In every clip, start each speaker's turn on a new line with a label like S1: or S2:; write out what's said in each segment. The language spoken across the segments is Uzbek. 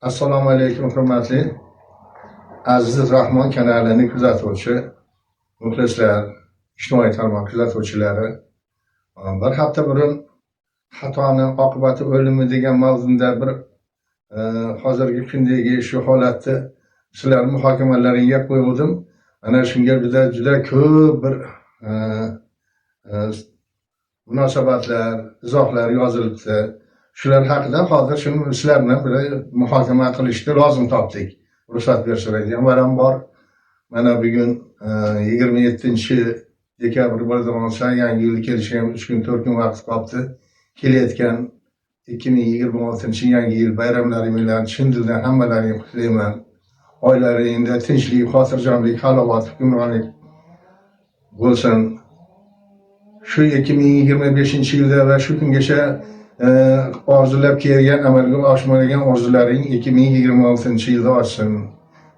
S1: Assalomu alaykum, hurmatli Aziz Rahmon kanalini kuzatuvchi muxlislar, ijtimoiy tarmoq kuzatuvchilari. Bir hafta burun xatoni oqibati o'limi degan mavzunda bir hozirgi kundagi shu holatni sizlar muhokamalaringga qo'yuvdim. Mana shunga juda juda ko'p bir munosabatlar, izohlar yozilibdi. Shular haqida hozir shuni sizlar bilan bir muhokama qilishni lozim topdik. Ruxsat bersalar, avvalambor mana bugun 27 dekabr bo'ladigan bo'lsa, yangi yil kelishiga ham 3 kun, 4 kun vaqt qolibdi. Kelayotgan 2026 yangi yil bayramlari bilan chin dildan hammalaringni qutlayman. Oilalaringda tinchlik, xotirjamlik, halovat, hukmronlik bo'lsin. Shu 2025 yilda va shu kungacha orzulab kelgan, amalga oshmagan orzularing 2026 yilda oshsin.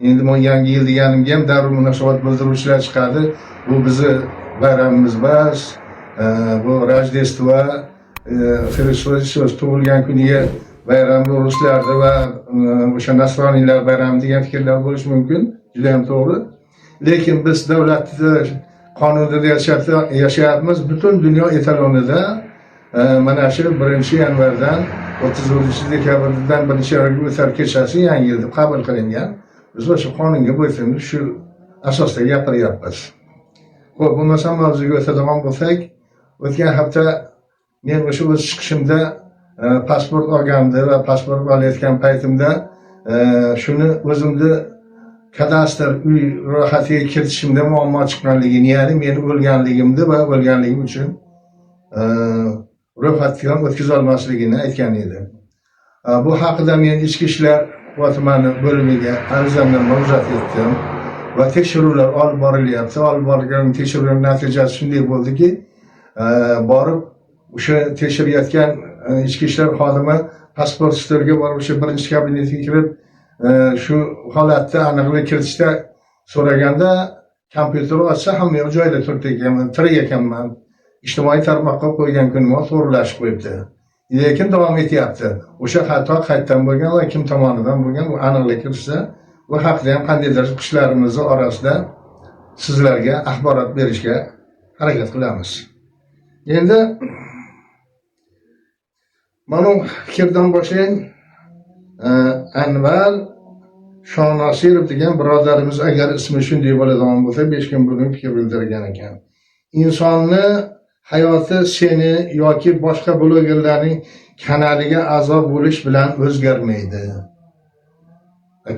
S1: Endi bu yangi yil deganimga ham darrov munosabat bildiruvchilar chiqadi. Bu bizni bayramimiz emas, bu Rojdestvo, Xristos tug'ilgan kuniga bayram, bu ruslarda va o'sha nasroniylar bayrami degan fikrlar bo'lishi mumkin. Juda ham to'g'ri. Lekin biz davlatni qonunida yashayapmiz. Butun dunyo etalonida mana shu 1 yanvardan 31 dekabrdan 1 yanvarga o'tar kechasi yangi yil deb qabul qilingan. Biz o'sha qonunga bo'ysunib, shu asosda gapiryapmiz. Ho'p, bo'lmasam mavzuga o'tadigan bo'lsak, o'tgan hafta men o'sha o'z chiqishimda pasport olganimda va pasport olayotgan paytimda shuni o'zimni kadastr uy ro'yxatiga kiritishimda muammo chiqqanligini, ya'ni meni o'lganligimni va o'lganligim uchun ro'yxatdan o'tkazolmasligini aytgan edim. Bu haqida men Ichki ishlar tumani bo'limiga arizam bilan murojaat etdim va tekshiruvlar olib borilyapti. Olib borilgan tekshiruvlar natijasi shunday bo'ldiki, borib o'sha tekshirayotgan ichki ishlar xodimi pasport stolga borib, o'sha birinchi kabinetga kirib, shu holatni aniqlik kiritishda so'raganda, kompyuter ochsa, hamma yoq joyida turibdi ekan, tirik ekanman. Ijtimoiy tarmoqqa qo'ygan kunim to'g'rilashib qo'yibdi. Lekin davom etyapti. O'sha xato qayerdan bo'lgan va kim tomonidan bo'lgan, bu aniqlik kiritsa, bu haqida ham qandaydir qishlarimizni orasida sizlarga axborot berishga harakat qilamiz. Endi mana bu fikrdan boshlayın. Anvar Shonosirov degan birodarimiz, agar ismi shunday bo'ladigan bo'lsa, 5 kun burun fikr bildirgan ekan. Insonni hayoti seni yoki boshqa blogerlarning kanaliga a'zo bo'lish bilan o'zgarmaydi.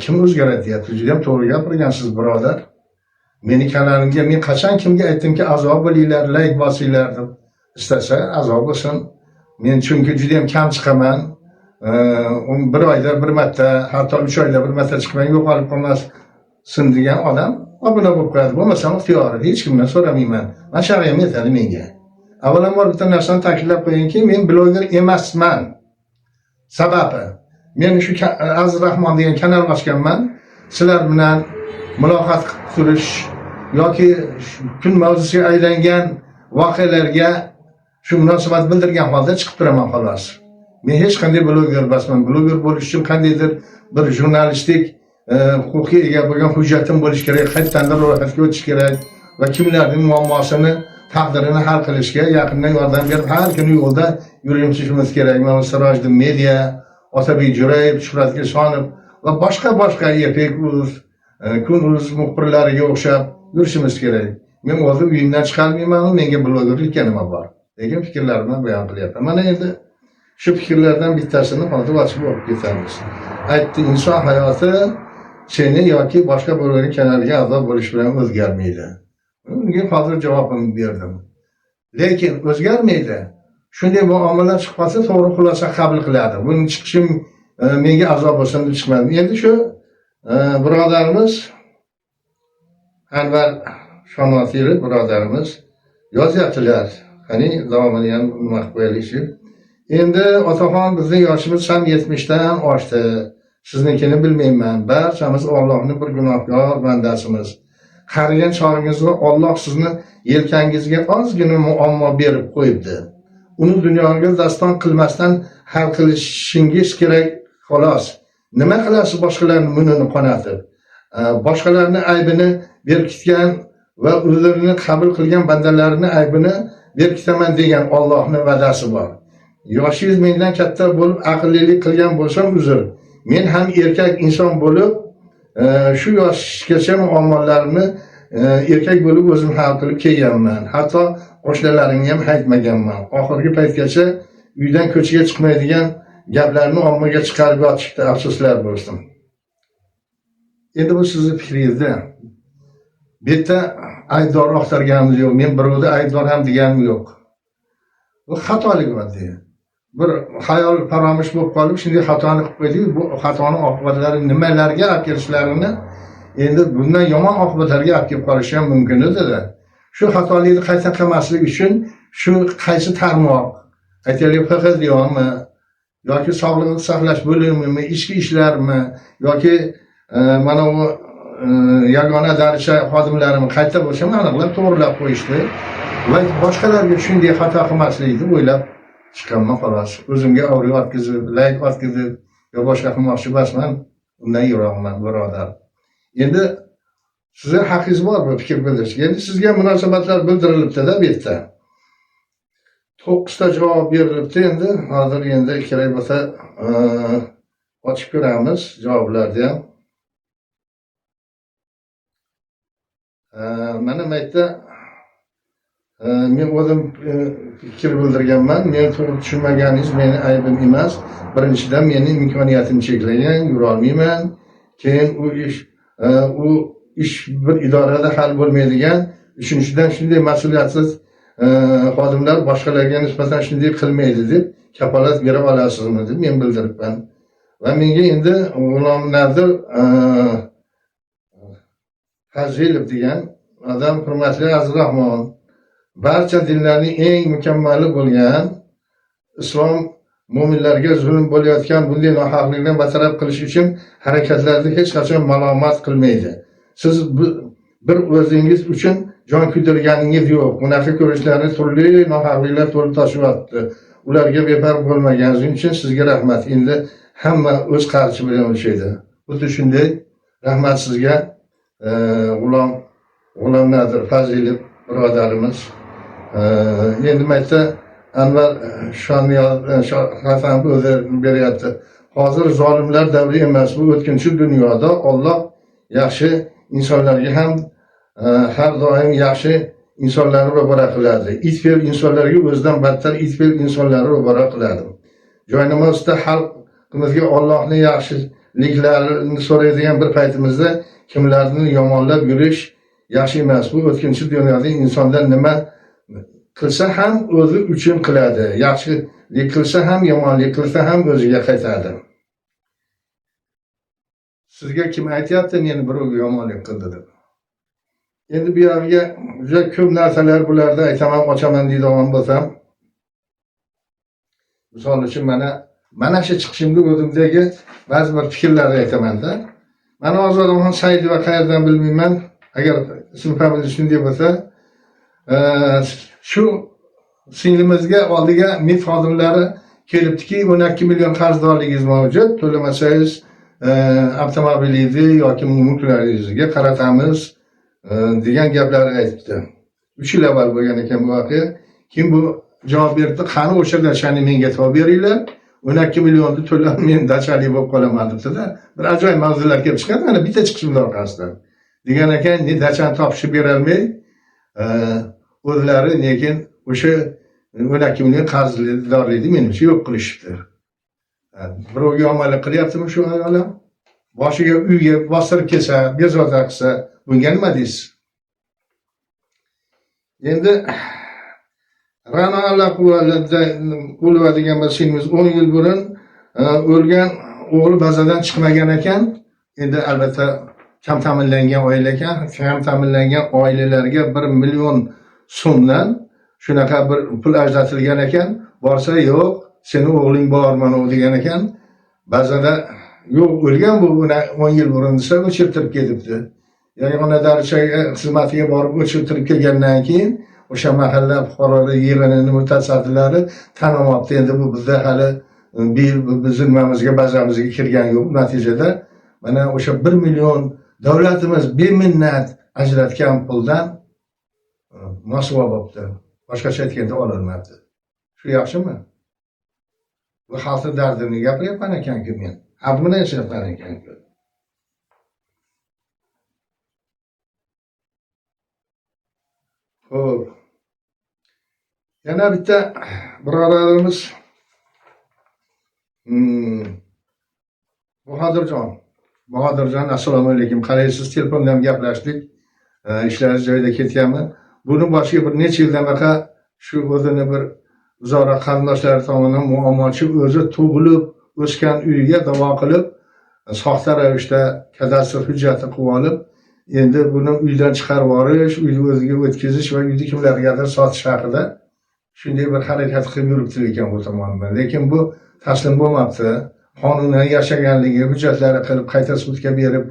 S1: Kim o'zgaradi deyapti. Juda ham to'g'ri gapirgansiz, birodar. Meni kanalimga men qachon kimga aytdimki, a'zo bo'linglar, layk bosinglar deb. Istasa a'zo bo'lsin. Men chunki juda ham kam chiqaman. Bir oyda bir marta, hatto 3 oyda bir marta chiqmay yo'qolib qolmasin degan odam obuna bo'lib qo'yadi. Bo'lmasam ixtiyori, hech kimdan so'ramayman. Man shag'im yetadi menga. Avvalambor bitta narsani ta'kidlab qo'yayinki, men bloger emasman. Sababi, men shu Aziz Rahmon degan kanal ochganman. Sizlar bilan muloqot qilib turish yoki shu kun mavzusiga aylangan voqealarga shu munosabat bildirgan holda chiqib turaman, xolos. Men hech qanday bloger emasman. Bloger bo'lish uchun qandaydir bir jurnalistik huquqqa ega bo'lgan hujjatim bo'lishi kerak, qayerdandir ro'yxatga o'tish kerak va kimlarning muammosini, taqdirini hal qilishga yaqindan yordam berib, har kuni yo'lda yurishimiz kerak. Mana Sirojiddin Media, Otabek Jo'rayev, Shuhrat Eshonov va boshqa boshqa Epek uz, Kun uz muxbirlariga o'xshab yurishimiz kerak. Men o'zim uyimdan chiqarmayman, menga blogerlikka nima bor? Lekin fikrlarimni bayon qilyapman. Mana endi shu fikrlardan bittasini hozir ochib o'qib ketamiz. Aytdi, inson hayoti seni yoki boshqa birovning kanaliga a'zo bo'lish bilan o'zgarmaydi. Unga hozir javobimni berdim. Lekin o'zgarmaydi. Shunday muomala chiqib qolsa, to'g'ri xulosa qabul qiladi. Buni chiqishim menga azob bo'lsin deb chiqmadim. Endi shu birodarimiz Anvar Shonosirov birodarimiz yozyaptilar. Qani, davomini ham nima qilib qo'yaylik shu. Endi otaxon, bizning yoshimiz ham 70dan oshdi. Siznikini bilmayman. Barchamiz Allohning bir gunohkor bandasimiz. Qarigan chog'ingizda Olloh sizni yelkangizga ozgina muammo berib qo'yibdi. Uni dunyoga doston qilmasdan hal qilishingiz kerak, xolos. Nima qilasiz boshqalarni burnini qonatib? Boshqalarni aybini berkitgan va uzrini qabul qilgan bandalarini aybini berkitaman degan Allohning va'dasi bor. Yoshingiz mendan katta bo'lib aqllilik qilgan bo'lsam uzr. Men ham erkak inson bo'lib, shu yoshgacha muammolarimni erkak bo'lib o'zim hal qilib kelganman. Hatto qo'shnilarimga ham aytmaganman. Oxirgi paytgacha uydan ko'chaga chiqmaydigan gaplarni ommaga chiqarib yotishibdi, afsuslar bo'lsin. Endi bu sizni fikringizda. Bu yerda aybdor axtarganimiz yo'q. Men birovni aybdor ham deganim yo'q. Bu xatolik oddiy. Bir xayol faromush bo'lib qolib, shunday xatoni qilib qo'ydik. Bu xatoni oqibatlari nimalarga olib kelishlarini, endi bundan yomon oqibatlarga olib kelib qolishi ham mumkin edi. Shu xatolikni qayta qilmaslik uchun shu qaysi tarmoq, aytaylik, PXDOmi yoki sog'liqni saqlash bo'limimi, ichki ishlarmi yoki mana bu yagona daricha xodimlarimi qayta bo'lsa ham aniqlab, to'g'rilab qo'yishdi va boshqalarga shunday xato qilmaslikni o'ylab chiqqanman, xolos. O'zimga obro' ortqizib, layk ortqizib yo boshqa qilmoqchi emasman, undan yiroqman, birodar. Endi sizni haqqingiz bor bu fikr bildirishga. Endi sizga munosabatlar bildirilibdi-da bu yerda. 9 ta javob berilibdi endi. Hozir endi kerak bo'lsa, ochib ko'ramiz javoblarni ham. Mana bu yerda men o'zim fikr bildirganman. Men to'g'ri tushunmaganingiz meni aybim emas. Birinchidan, meni imkoniyatim cheklangan, yurolmayman. Keyin u ish bir idorada hal bo'lmaydigan. Uchinchidan, shunday mas'uliyatsiz xodimlar boshqalarga nisbatan shunday qilmaydi deb kafolat bera olasizmi deb men bildiribman. Va menga endi G'ulom Nadir Fazilov degan odam: "Hurmatli Aziz Rahmon, barcha dinlarning eng mukammali bo'lgan islom mo'minlarga zulm bo'layotgan bunday nohaqlikni bartaraf qilish uchun harakatlarni hech qachon malomat qilmaydi. Siz bir o'zingiz uchun jon kuydirganingiz yo'q. Bunaqa ko'rinishlarni turli nohaqliklar to'lib toshyapti. Ularga befarq bo'lmaganingiz uchun sizga rahmat. Endi hamma o'z qarichi bilan o'lchaydi." Xuddi shunday, rahmat sizga, G'ulom Nadir Fazilov birodarimiz. Endi bu yerda Anvar Hasan o'zi beryapti. Hozir zolimlar davri emas, bu o'tkinchi dunyoda Olloh yaxshi insonlarga ham har doim yaxshi insonlarni ro'bara qiladi. It fe'l insonlarga o'zidan battar it fe'l insonlarni ro'bara qiladi. Joynamozda xalqimizga Ollohni yaxshiliklarini so'raydigan bir paytimizda kimlarni yomonlab yurish yaxshi emas. Bu o'tkinchi dunyoda insondan nima qilsa ham o'zi uchun qiladi. Yaxshilik qilsa ham, yomonlik qilsa ham o'ziga qaytadi. Sizga kim aytyapti meni birovga yomonlik qildi deb? Endi bu yog'iga juda ko'p narsalar bularda aytaman, ochaman deydigan bo'lsam, misol uchun, mana shu chiqishimda o'zimdagi ba'zi bir fikrlarni aytamanda. Mana Ozodaxon Saidova, qayerdan bilmayman, agar ism familiyasi shunday bo'lsa, shu singlimizga oldiga MIT xodimlari kelibdiki, 12 million qarzdorligingiz mavjud, to'lamasangiz avtomobilingizni yoki mulklaringizga qaratamiz degan gaplarni aytibdi. 3 yil avval bo'lgan ekan bu voqea. Keyin bu javob beribdi: "Qani, o'sha dachani menga topib beringlar, 12 millionni to'lab men dachali bo'lib qolaman", debdida. Bir ajoyib mavzular kelib chiqadi mana bitta chiqishimni orqasidan degan ekan. Ne dachani topishib berolmay, o'zlari lekin o'sha 12 million qarzdorlikni menimcha yo'q qilishibdi. Birovga yomonlik qilyaptimi shu ayol ham? Boshiga uyga bostirib kelsa, bezovta qilsa, bunga nima deysiz? Endi Ra'no Allaqulova degan bir singlimiz 10 yil burun o'lgan o'g'li bazadan chiqmagan ekan. Endi albatta kam ta'minlangan oila ekan. Kam ta'minlangan oilalarga 1 million so'mdan shunaqa bir pul ajratilgan ekan. Borsa, "Yo'q, seni o'g'ling bor, mana u", degan ekan. Bazada "Yo'q, o'lgan bu 10 yil burun", desa, o'chirtirib ketibdi. Yagona darichaga xizmatiga borib o'chirtirib kelgandan keyin o'sha mahalla fuqarolar yig'inini mutasaddilari tanimabdi. Endi bu bizda hali Bizni nimamizga, bazamizga kirgani yo'q. Natijada mana o'sha 1 million davlatimiz beminnat ajratgan puldan mosuvo bo'libdi. Boshqacha aytganda olinmabdi. Shu yaxshimi? Bu xalqni dardini gapiryapman ekanku men. Xalq bilan yashayapman ekanku. Xo'p. Yana bitta birodarimiz Bahodirjon. Bahodirjon, assalomu alaykum. Qaraysiz, telefonda ham gaplashdik. Ishlaringiz joyida ketyapmi? Buni boshiga bir necha yildan baqa shu o'zini bir uzoqroq qarindoshlari tomonidan muammochi o'zi tug'ilib o'sgan uyiga da'vo qilib, soxta ravishda kadastr hujjati qilib olib, endi buni uydan chiqarib yuborish, uyni o'ziga o'tkazish va uyni kimlargadir sotish haqida shunday bir harakat qilib yuribdi ekan bu tomondan. Lekin bu taslim bo'lmabdi. Qonunan yashaganligi hujjatlari qilib qayta sudga berib,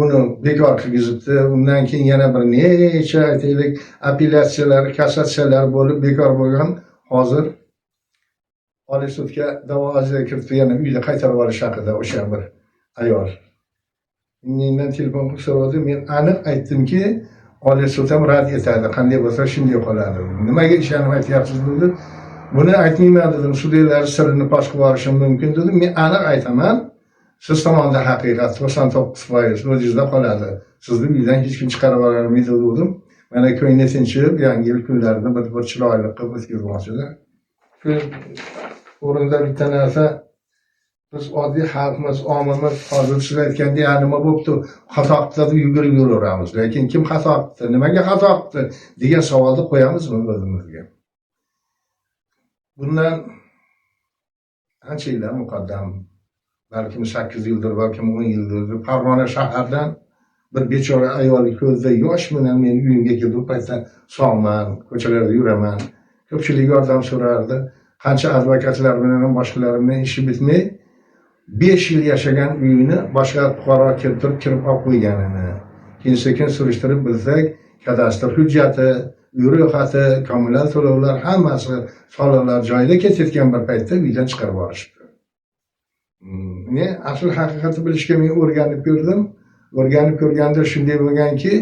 S1: uni bekor qilgizibdi. Undan keyin yana bir necha aytaylik apellyatsiyalar, kassatsiyalar bo'lib bekor bo'lgan. Hozir Oliy sudga da'vo ariza kiritib, yana uyni qaytarib olish haqida o'sha bir ayol. Mendan telefon qilib so'radi. Men aniq aytdimki, Oliy sud ham rad etadi. Qanday bo'lsa shunday qoladi. Nimaga ishonib aytyapsiz dedi. Buni aytmayman dedim. Sudyalar sirini fosh qilib yuborishim mumkin dedim. Men aniq aytaman. Siz tomonda haqiqat 99% o'zingizda qoladi. Sizni uydan hech kim chiqarib yuborolmaydi dedim. Mana ko'ngli tinchib, yangi yil kunlarini bir chiroyli qilib o'tkazmoqchilar. Shu o'rinda bitta narsa, biz oddiy xalqmiz, omimiz, hozir siz aytgandek, ya nima bo'pti, xato qildi deb yugurib yuraveramiz. Lekin kim xato qildi, nimaga xato qildi degan savolni qo'yamizmi o'zimizga? Bundan ancha yillar muqaddam, balkim 8 yildir, balkim 10 yildir, Farg'ona shahardan bir bechora ayol ko'zida yosh bilan men uyimga keldi. U paytda sog'man, ko'chalarda yuraman. Ko'pchilik yordam so'rardi. Qancha advokatlar bilan ham boshqalar bilan ishi bitmay 5 yil yashagan uyini boshqa fuqaro kelib turib kirib olib qo'yganini. Keyin sekin surishtirib bilsak, kadastr hujjati, uy ro'yxati, kommunal to'lovlar hammasi soliqlar joyida ketayotgan bir paytda uydan chiqarib yuborishdi. Men asl haqiqatni bilishga men o'rganib ko'rdim. O'rganib ko'rganda shunday bo'lganki,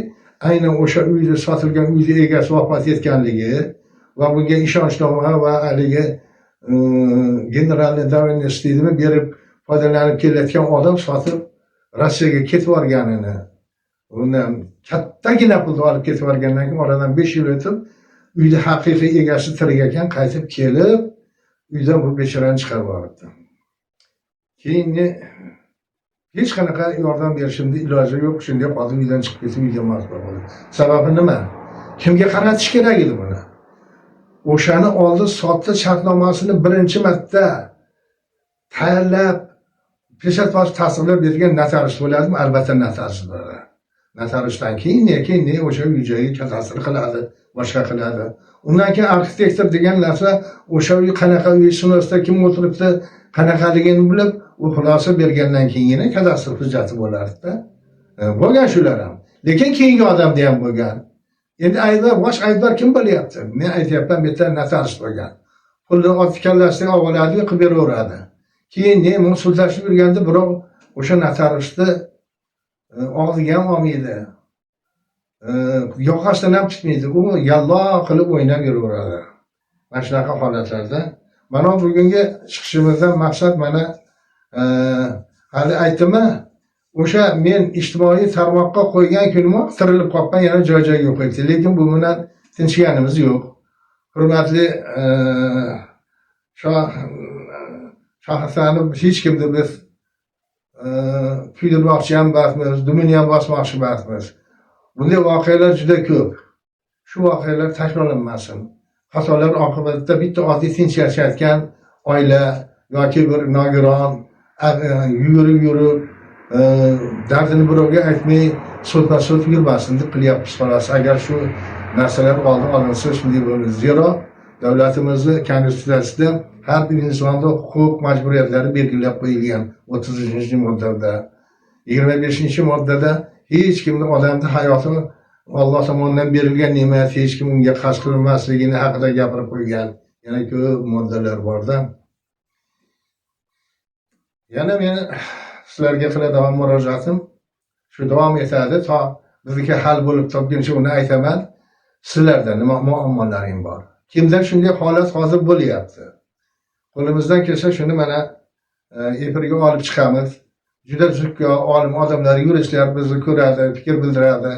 S1: aynan o'sha uyda sotilgan uyni egasi vafot etganligi va bunga ishonchnoma va haligi generalniy доверенность deydimi berib foydalanib kelayotgan odam sotib Rossiyaga ketib yuborganini, undan kattagina pulni olib ketib yuborgandan keyin oradan 5 yil o'tib uyni haqiqiy egasi tirik ekan, qaytib kelib uydan bu bechorani chiqarib yuboribdi. Keyin hech qanaqa yordam berishimni iloji yo'q, shunday qoldi, uydan chiqib ketib uyga majbur bo'ldi. Sababi nima? Kimga qaratish kerak edi buni? O'shani oldi sotdi shartnomasini birinchi marta tayyorlab, peshat bosib tasdiqlab bergan notarius bo'ladimi? Albatta notarius bo'ladi. Notariusdan keyin ne o'sha uy joyi kadastr qiladi, boshqa qiladi. Undan keyin arxitektor degan narsa o'sha uy qanaqa uy, sinosda kim o'tiribdi, qanaqaligini bilib, u xulosa bergandan keyingina kadastr hujjati bo'lardi-da. Bo'lgan shular ham. Lekin keyingi odamda ham bo'lgan. Endi aybdor, bosh aybdor kim bo'lyapti? Men aytyapman, bu yerda notarius bo'lgan. Pulni ot kallasiga olib oladi, qilib beraveradi. Keyin ne, buni sudlashib yurganda birov o'sha notariusni og'ziga ham olmaydi. Yoqasidan ham tutmaydi. U yallo qilib o'ynab yuraveradi. Mana shunaqa holatlarda. Mana bugungi chiqishimizdan maqsad mana hali aytdimmi, o'sha men ijtimoiy tarmoqqa qo'ygan kunimoq tirilib qolgan, yana joy-joyga qo'yibdi. Lekin bu bilan tinchganimiz yo'q. Hurmatli Shohhasanov, hech kimni biz kuydirmoqchi ham emasmiz, dumini ham bosmoqchi emasmiz. Bunday voqealar juda ko'p. Shu voqealar takrorlanmasin. Xatolar oqibatida bitta oddiy tinch yashayotgan oila yoki bir nogiron yugurib yurib dardini birovga aytmay sudma-sud yurmasin deb qilyapmiz xolos. Agar shu narsalar oldi olinsa shunday bo'ladi. Zero davlatimizni konstitutsiyasida har bir insonda huquq majburiyatlari belgilab qo'yilgan 33-moddada. 25-moddada hech kimni odamni hayoti Alloh tomonidan berilgan ne'mat, hech kim unga qasd qilmasligini haqida gapirib qo'ygan. Yana ko'p moddalar borda. Yana meni sizlarga qiladigan murojaatim shu davom etadi, to bizniki hal bo'lib topguncha uni aytaman. Sizlarda nima muammolaring bor? Kimda shunday holat hozir bo'lyapti? Qo'limizdan kelsa shuni mana efirga olib chiqamiz. Juda zukko olim odamlar, yuristlar bizni ko'radi, fikr bildiradi.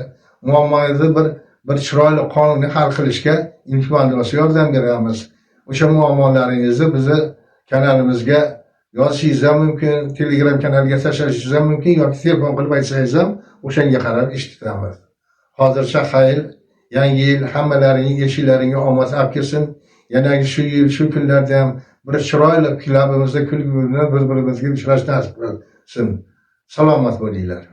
S1: Muammoingizni bir chiroyli qonuniy hal qilishga imkon bo'lsa yordam beramiz. O'sha muammolaringizni bizni kanalimizga yozishingiz ham mumkin, Telegram kanaliga tashlashingiz ham mumkin yoki telefon qilib aytsangiz ham o'shanga qarab ish tutamiz. Hozircha xayr, yangi yil hammalaringning eshiklaringga omad olib kelsin. Yana shu yil shu kunlarda ham bir chiroyli labimizda kulgi bilan bir-birimizga uchrash nasib qilsin. Salomat bo'linglar.